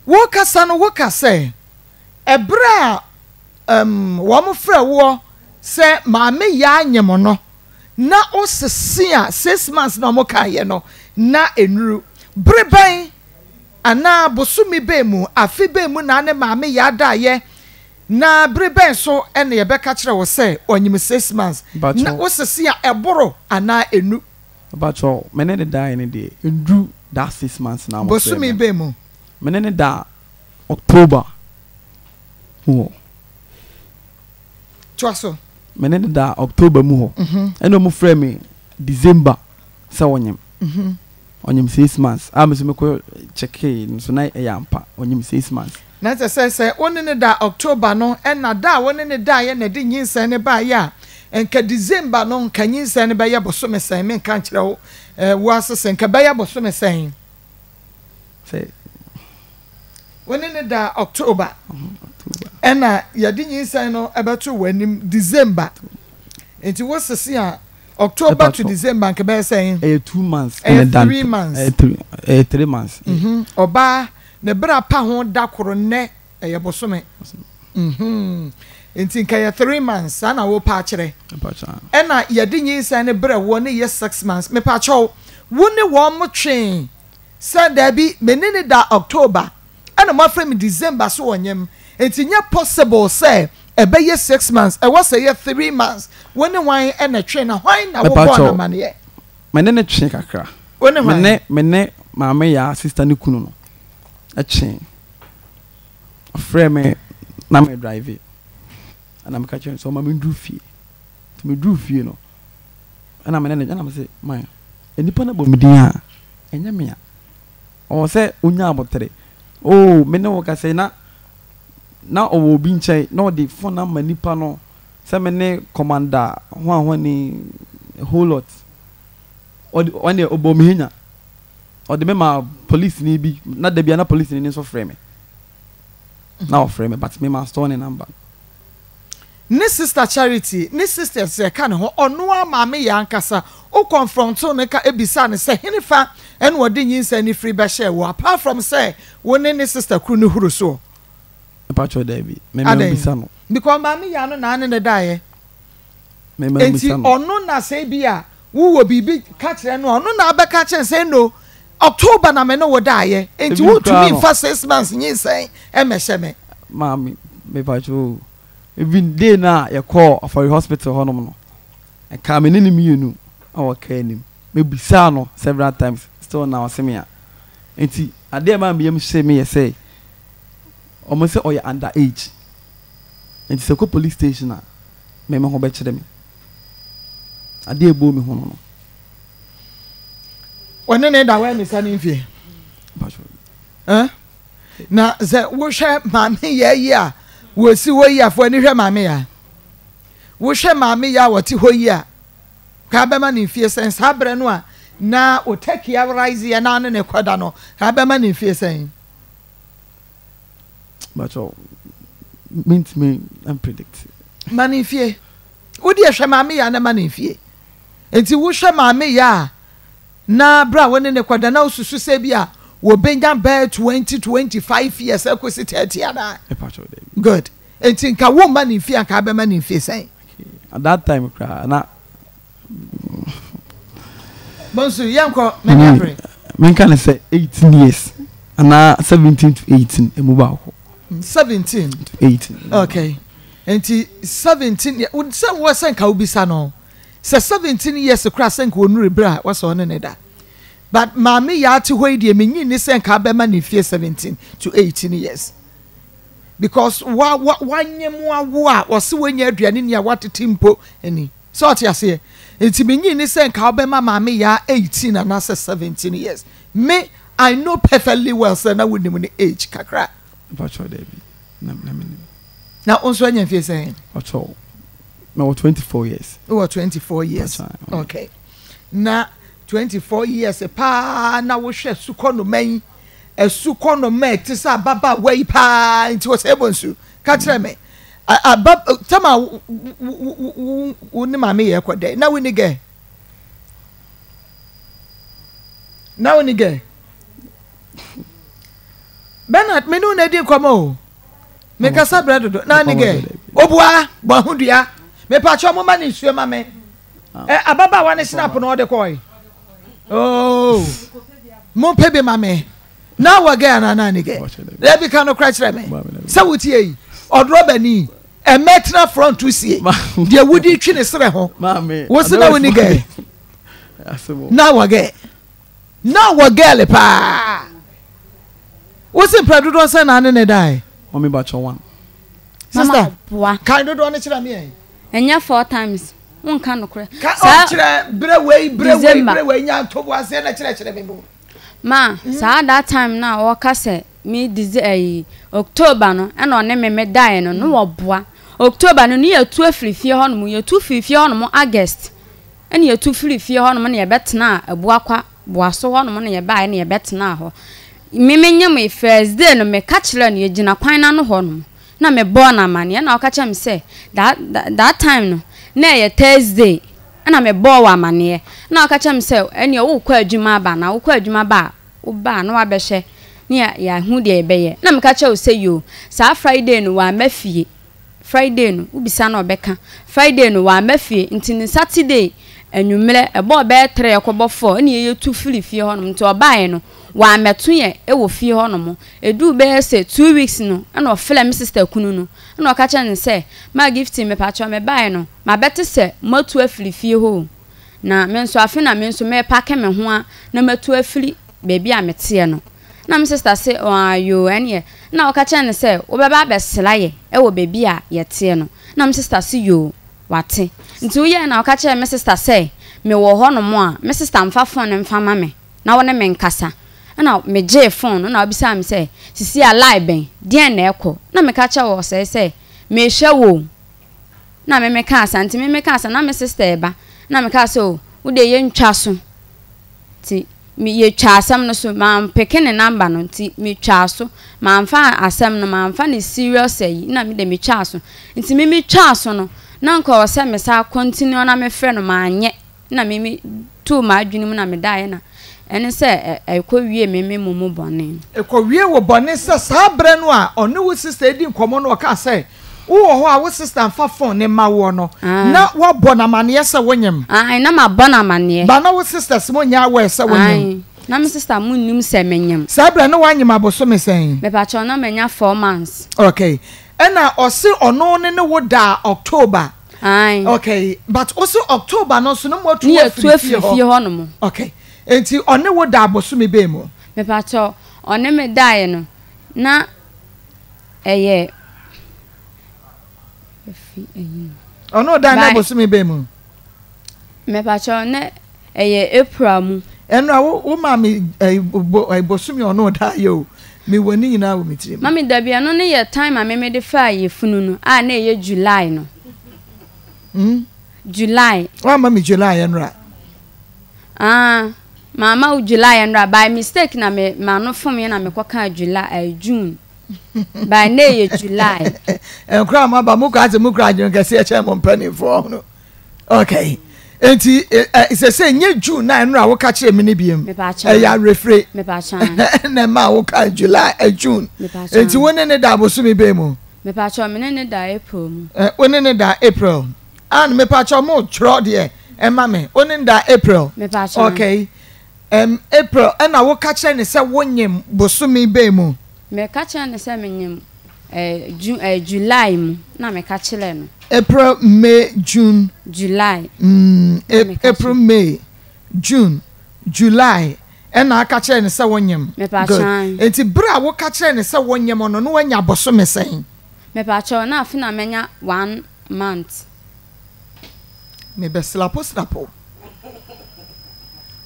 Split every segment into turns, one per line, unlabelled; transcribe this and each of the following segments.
Wokasa no woka sɛ ɛberɛ a um wɔfrɛ woɔ sɛ Maame Yaa nyem no na wosese a 6 months na wɔkaeɛ no na ɛnuru. Bere bɛn anaa bosome bɛn mu, afe bɛn mu na ne Maame Yaa daeɛ na bere bɛn so na yɛbɛka kyerɛ wo sɛ ɔnyem 6 months na
Mpakyɛw.
wosese a ɛboro anaa ɛnu?
Mpakyɛw, me ne no daeɛ no deɛ ɛnduru that 6 months na wɔfrɛɛ
Bosome
me no.
bɛn mu?
Me ne no daa October mu hɔ.
Toa so.
Me ne no daa October mu hɔ. Ɛna wɔn frɛɛ me December sɛ ɔnyem. Ɔnyem 6 months. A me nso mekɔ checkee no so na ɛyɛ ampa. Ɔnyem 6 months.
Na kyerɛ sɛ, sɛ wo ne no da October no, ɛna da a wo ne no daeɛ na ɛde nyinsɛn no baeɛ a, nka December no nka nyinsɛn no bɛyɛ bosome sɛn? Menka nkyerɛ wo, eh, wo ase sɛ nka ɛbɛyɛ bosome sɛn?
Sɛ.
Wo ne no da October, ɛna yɛde nyinsɛn no ɛbɛto w'anim December. Nti wo sese a, October to December nka ɛbɛyɛ sɛn?
Ɛyɛ 2 months.
Ɛyɛ 3 months.
Ɛyɛ 3 months.
Ɔbaa ne bra pa ho da koro nnɛ ɛyɛ bosome. Nti nka ɛyɛ 3 months saa na wopɛ akyerɛ. Ɛna yɛde nyinsɛn no brɛ woɔ ne yɛ 6 months. Mepakyɛw wo ne wɔn mo twee sɛ daabi me ne no da October ɛna moafrɛ me December so ɔnyem nti nyɛ possible sɛ ɛbɛyɛ 6 months ɛwɔ sɛ ɛyɛ 3 months. Wo ne hwan ɛna ɛtwee na hwan na wobɔɔ no
Mepakyɛw
amaneɛ?
me ne no twee kakra.
Wo ne
Me
hwan?
ne me ne maame yaa sister ne kunu no twee. Ɔfrɛɛ me na me drive ɛna meka kyerɛ no sɛ ɔma me nduru fie. Nti me duru fie no ɛna me ne no ɛna me se man nnipa no bɔ me din a ɛnyɛ me a. Ɔwɔ sɛ onya abotere. Oh me ne wo kasa yi na na ɔwɔ obi nkyɛn na ɔde phone ama nipa no sɛ me ne commander hwanhwani a whole lot. Ɔde ɔno deɛ ɔbɔɔ me henya. Ɔde me maa polisini bi na da biara na polisini no nso frɛ me. Na ɔfrɛ me but me ma store ne number.
Ne sister Charity ne sisters ɛka ne ho, ɔno ara maame yɛ ankasa, wo confronto no ka bisaa no sɛ henefa na ɔde nyinsɛn no firi bɛhyɛɛ wo apart from sɛ wo ne ne sister koro no huru soɔ?
Mepakyɛw daabi, me ma
Adɛn?
bisa no.
Because maame yɛ ano na ne ne daeɛ.
Me ma
Enti
bisa no.
ɔno na sɛ ebi a wo wɔ biribi ka kyerɛ no a, ɔno na abɛka kyerɛ no sɛ no October na me ne wo daeɛ, enti
Ebi koraa
wontumi
no.
mfa 6 months nyinsɛn mmɛhyɛ me.
Maame, mepakyɛw o, even day no a yɛkɔɔ Afɔre hospital hɔnom no, ɛkaa me ne no mmienu wɔ kaa no mu. Mebisaa no several times, still na ɔse me a. Enti adeɛ a ɛmaa me yam hyee me yɛ sɛ, wɔn sɛ ɔyɛ under age. Enti sɛ ɛkɔ police station a, me me ho bɛkyere me. Adeɛ a ɛbɔɔ me hu no no.
Wɔne ne da wɔamisa ne mfie. Eh? Na sɛ wohwɛ maame yɛ yi a wɔsi hɔ yi a fo ani hwɛ maame yɛ a. Wohwɛ maame yɛ a wɔte hɔ yi a ka bɛma ne mfie sɛn saa berɛ no a na otakia rise yɛ na ne ne kɔda no ka bɛma ne mfie sɛn.
Mpakyɛw mentumi mpredict.
Ma ne mfie. Wo deɛ hwɛ maame yɛ a na ma ne mfie. Nti wohwɛ maame yɛ a na berɛ a wo ne ne kɔda na wosusu sɛ bi a wɔbɛnya bɛyɛ 20, 25 years akɔsi 30 anaa?
Mepakyɛw dabi.
Good. Nti nka womma ne mfie a nka abɛma ne mfie sɛn?
Okay. At that time koraa na
Bonsu, yɛnkɔ, m'ani abere.
Menka ne sɛ 18 years anaa 17 to 18 emu baako.
17
to 18.
Okay. Nti 17 sɛ wɔ sɛ nka wobisa no sɛ 17 years koraa sɛ nka ɔnuru berɛ a wɔsɛ ɔne ne da. But maame yɛ ate hɔ yi deɛ menyi ni sɛ nka abɛma ne mfie 17 to 18 years. Because wa wa wanyɛ mu awo a wɔse wɔnya aduane ni a watete mpo ni. Sɛ ɔte aseɛ? Nti me nyi nni sɛ nka wobɛma maame yaa 18 anaasɛ 17 years. Me, I know perfectly well sɛ na wonim ne age kakra.
Mpakyɛw daabi, na na menim.
Na wo nso anya mfie sɛn?
Mpakyɛw, mewɔ 24 years.
Wowɔ 24 years,
Mpakyɛw.
okay. Na 24 years paa na wohwɛ sukɔnoma yi, asukɔnoma a ɛte sɛ ababaawa yi paa nti ɔsɛ bɔ nsu. Ka kyerɛ me, aba tam a wo ne maame yɛ kɔ dɛ na wo ni gɛ? Na wo ni gɛ? Bernard, me ne wo na adi nkɔmmɔ o. Mekasa brɛ dodo. Na ne gɛ, obua, bɔ ho dua. Mepakyɛ mo ma ne nsuo ma me. Ɛ ababaawa ne snap na ɔde kɔe. Oh, mompɛ bi ma me. Na wɔ gɛ anaa na ne gɛ? Dabi ka no kora kyerɛ me. Sɛ wotie yi, ɔdrɔbani, ɛmɛ tena front sie. Deɛ wodi twi ne serɛ ho. Wo se na wo ni gɛ? Na wɔ gɛ? Na wɔ girl paa. Wo se mpɛ dodoɔ sɛn na ane ne dae?
Mami bakyɛ one.
Sister, kan dodoɔ no kyerɛ me ɛ.
Ɛnyɛ four times. Wo nka nokorɛ.
Ka o kyerɛ berɛ wei berɛ wei berɛ wei nya ntoboaseɛ na kyerɛkyerɛ me mu.
Ma saa that time no a ɔka sɛ me Dece ɛyi October no ɛna ɔne me me daeɛ no no wɔboa October no ne yɛtu afiri fie hɔ nom yɛtu firi fie hɔ nom August Ɛna yɛtu firii fie hɔnom na yɛbɛtenaa Abuakwa Boaso hɔnom na yɛbaeɛ na yɛbɛtenaa hɔ. Me menyemee first day no meka kyerɛɛ no yɛgyina kwan no ano hɔnom na mebɔɔ no amaneɛ ɛna ɔka kyerɛɛ me sɛ that that time no na ɛyɛ Thursday ɛna mebɔɔ wo amaneɛ ɛna ɔka kyerɛɛ me sɛ ɛneɛ wokɔ adwuma aba anaa wokɔ adwuma ba a woba a na wabɛhwɛ ne yɛahu deɛ yɛbɛyɛ na meka kyerɛɛ wo sɛ yoo saa Friday no wamma fie Friday no, wobisa no a ɔbɛka. Friday no, wamma fie, nti ne Saturday anwummerɛ, ɛbɔɔ bɛyɛ three ɛkɔbɔ four ɛna yɛtu firi fie hɔnom. Nti ɔbaeɛ no, wammɛto yɛn wɔ fie hɔnom. Ɛduu bɛyɛ sɛ 2 weeks no, ɛna ɔfrɛɛ me sister kunu no, ɛna ɔka kyerɛɛ no sɛ, Ma Gifty, mepakyɛw mebaeɛ no, mabɛte sɛ moatu afiri fie hɔ o. Na me nso, afe na me nso merepake me ho a na matu afiri baabi a meteɛ no. Na me sista se, Ɔaa yoo, ɛneɛ. Na ɔka kyerɛɛ no sɛ, Wobɛba abɛsra yɛ wɔ baabi a yɛteɛ no. Na me sista se, Yoo, wate. Nti woyɛɛ na ɔka kyerɛɛ me sista sɛ mewɔ hɔ nom a, me sista mfa fon no mfa ma me na wo ne me nkasa. Ɛna megyee fon no na ɔbisaa me sɛ, Sisi a lie bɛn? Deɛn na ɛkɔ? Na meka kyerɛɛ wɔ sɛe sɛ, Mehwɛ wo o. Na me mekaa saa, nti me mekaa saa, na me sista reba. Na mekaa sɛ, Oh, wo deɛ yɛntwa so. Nti me yɛtwaa asɛm no so, mampeke ne number no nti metwaa so, mamfa asɛm no mamfa no serious ayi na me de metwaa so. Nti me metwaa so no, na nka ɔwɔ sɛ me saa continue na mefrɛ no manyɛ na me me too m'adwene mu na medaeɛ na ɛne sɛ ɛkɔ wie me me momo bɔne.
Ɛkɔ wie wo bɔne sɛ saa berɛ no a ɔne wo sister redi nkɔmmɔ no ɔkaa sɛ Wowɔ hɔ a wo sister mfa phone no mma woɔ no, na woabɔ no amaneɛ sɛ wonyem?
Aane, na mabɔ no amaneɛ.
But na wo sisters mo nyɛ aware sɛ wonyem?
Aane, na me sister mo nnim sɛ menyem.
Saa berɛ no woanyem abosome sɛn?
Mepakyɛw, na manya 4 months.
Okay, ɛna ɔse ɔno ne ne wo daa October?
Aane.
Okay, but wose October no nso no moatu
Ne yɛatu
afiri fie
afiri fie
hɔ?
hɔ nom.
Okay, enti ɔne wo daa bosome bɛn mu?
Mepakyɛw, ɔne me daeɛ no, na. Ɛyɛ efi ɛyi no.
Ɔno ɔdan na bosome bɛn mu?
Mɛpakyɛw na ɛyɛ April mu.
Ɛno a wo wo maame ɛyi bo ɛyi bosome ɔno ɔda yɛ o. Mi wɔ ne nyinaa wɔ mi tirim.
Mami dabi ɛno ne yɛ time a meme de faa yɛfunu no a na ɛyɛ July no.
Mm.
July.
Wamma mi July ɛnora.
Ah. Mamma wo July ɛnora by mistake na me m'ano fomyɛ na mekɔ kaa July ɛɛ June by na ɛyɛ July.
Nkora mo aba mo kura ase mo kura adwene kɛseɛ kyɛn mo mpanimfoɔ no okay nti sɛ sɛ nye June na ɛnora woka kyerɛ me ne biem ɛyɛ awerɛfire na ɛma woka July ɛ June nti wo ne ne da abosome bɛn mu.
Mepakyɛw me ne ne da April mu.
Wo ne ne da April. Ann mepakyɛw mo twerɛ deɛ ɛma me wo ne da April
Mepakyɛw.
okay um, April ɛna wo ka kyerɛ ne sɛ wo nyem bosome bɛn mu?
Me ka kyerɛ no sɛ me nyem eh, June eh, July mu na me ka kyerɛ no.
April, May, June.
July.
Mm,
Na me ka
April, May, June, July ɛna aka kyerɛ ne sɛ wo nyem.
Mepakyɛw.
Good. Nti bere a wo ka kyerɛ ne sɛ wo nyem no na wanya bosome sɛn?
Mepakyɛw, na afe na manya 1 month.
Mebɛ slapo slapo.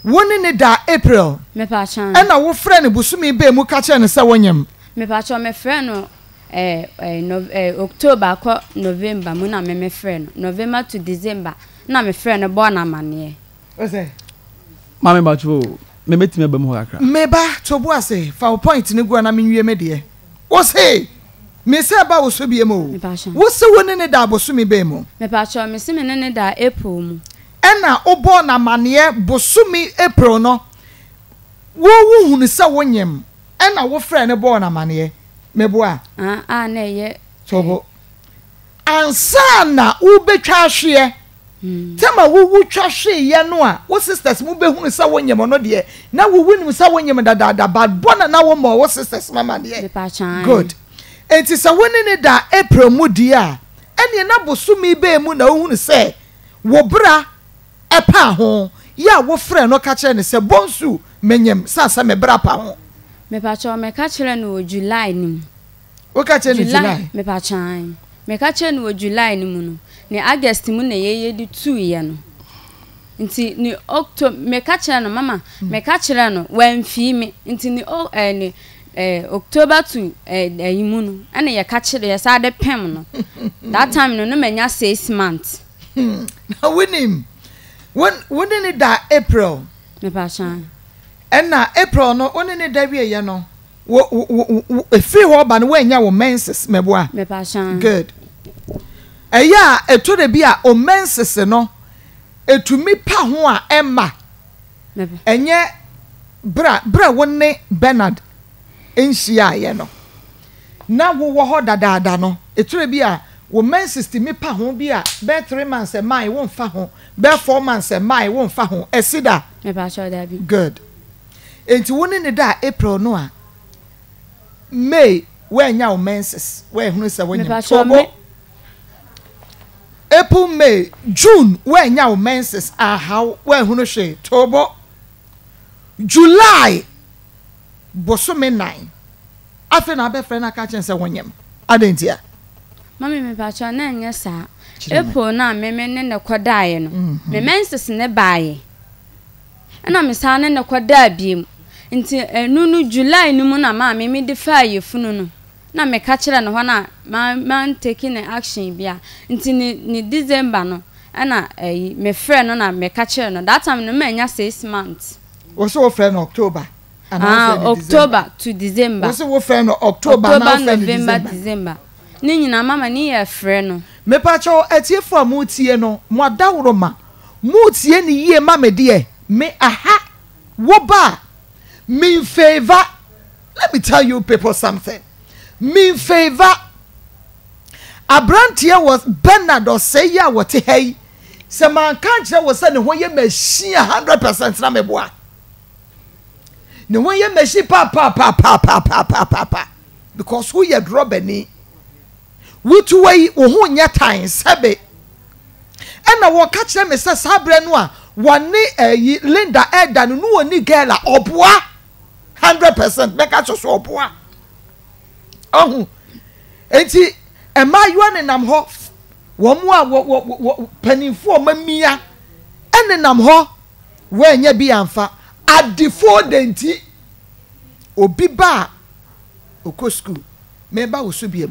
Wo ne ne da April.
Mepakyɛw.
Ɛna wo frɛ no bosome bɛn mu ka kyerɛ no sɛ wo nyem?
Mepakyɛw, me frɛ no eh, eh, no, eh, October kɔ November mu na me me frɛ no. November to December na me frɛ no bɔɔ no amaneɛ.
Ɔsɛ.
Maame mpakyɛw, me mɛtumi aba mu hɔ kakra.
Me ba, to bo ase, fa wo point no gu hɔ na menwie me deɛ. Wo se, me sɛ ba wo so biom o. Wo se wo ne ne da bosome bɛn mu?
Mepakyɛw, me se me ne ne da April mu.
Ɛna wo bɔɔ no amaneɛ bosome April no, wo wo hunu sɛ wo nyem? Ɛna wo frɛɛ no bɔɔ no amaneɛ. Meboa?
Ah, a na ɛyɛ.
Tobo. Ansa na wobɛtwa ahweɛ, tɛm a wowu twa hweeɛ no a wo sisters mo bɛhunu sɛ wonyem no deɛ, na wo wonim sɛ wonyem dadaada but bɔ na na wommɔɔ wo sisters mo amaneɛ. Good. Enti sɛ wo ne no da April mu deɛ a, ɛneɛ na bosome bɛn mu na wohunu sɛ wo bra paa ho yɛ a wofrɛɛ no ka kyerɛɛ no sɛ Bonsu menyem sane sɛ me bra pa ho?
Mepakyɛw meka kyerɛɛ no wɔ July no mu.
Woka kyerɛɛ no July?
Mepakyɛw ae. Meka kyerɛɛ no wɔ July no mu no, ne August mu na yɛyɛ de tuiɛ no. Nti ne October meka kyerɛɛ no mama meka kyerɛɛ no wamfii me nti ne o ɛɛ ne ɛɛ October to ɛɛ ɛyi mu no ɛna yɛka kyerɛ yɛsan de pem no. That time no na manya six months.
Hmm, na wonim, wo wo ne ne da April.
Mepakyɛw.
Ɛna April no wo ne ne da wieɛ no, wo wo wo wo efiri hɔ ba no woannya wo menses mɛboa?
Mepakyɛw.
Good. Ɛyɛ a ɛtɔ da bi a o menses no etumi pa ho a ɛmma. Ɛnyɛ bere a bere a wo ne Bernard nhyiaeɛ no. na wo wɔ hɔ dadaada no, eture bi a wo menses tumi pa ho bi a bɛyɛ three months ɛmaae wo nfa ho, bɛyɛ four months ɛmaae wo nfa ho, ɛsi da?
Mepakyɛw dabi.
Good. Enti wo ne no daa April no a, May woannya wo menses, woanhunu sɛ wonyem,
Mepakyɛw
tobo.
me.
April, May, June woannya wo menses, anhaw, woanhunu hwee, tobo. July bosome nan. Afei na abɛfrɛ no aka akyerɛ no sɛ wonyem. Adɛn ntia?
Mummy mepakyɛw na ɛnyɛ saa.
Kyerɛ me.
April no a me me ne no kɔdaeɛ no, me menses no baeɛ. Ɛna me san ne no kɔdaa biom. Nti ɛno no July no mu na maame me de faa yafunu no. Na meka kyerɛɛ no hɔ no a ma man take ne action bia. Nti ne ne December no ɛna ɛyi me frɛɛ no na meka kyerɛɛ no. That time no manya six months.
Wo se wo frɛ no October anaa wo frɛ no December?
October to December.
Wo se wo frɛ no October anaa wo frɛ no
October, November, December. Ne nyinaa mama ne yɛ frɛ no.
Mepakyɛw atiefo a moretie no mo adaworoma moretie no yie ma me deɛ me aha wo ba a me nfavour let me tell you people something me nfavour abranteɛ wɔ Bernard Ɔsɛe yi a wɔte ha yi Sɛ manka ankyerɛ wo sɛ ne ho yɛ machine a 100% na meboa. Ne ho yɛ machine paapaapaapaapaapaapaapa because woyɛ drɔbani. Wotu wɔ yi wo ho nyɛ tan sɛbe. Ɛna wɔka kyerɛ me sɛ saa berɛ no a wɔne ɛyi Linda ɛda no no wɔni girl a ɔboa 100% mɛka kyerɛ so ɔboa. Ɔho enti mmaayewa nenam hɔ Wɔn a wɔ wɔ wɔ mpanimfoɔ a wɔamia nenam hɔ, wɔannya bi amfa. Adefoɔ dɛn nti? Obi ba a ɔkɔ sukuu, meba wo so bio.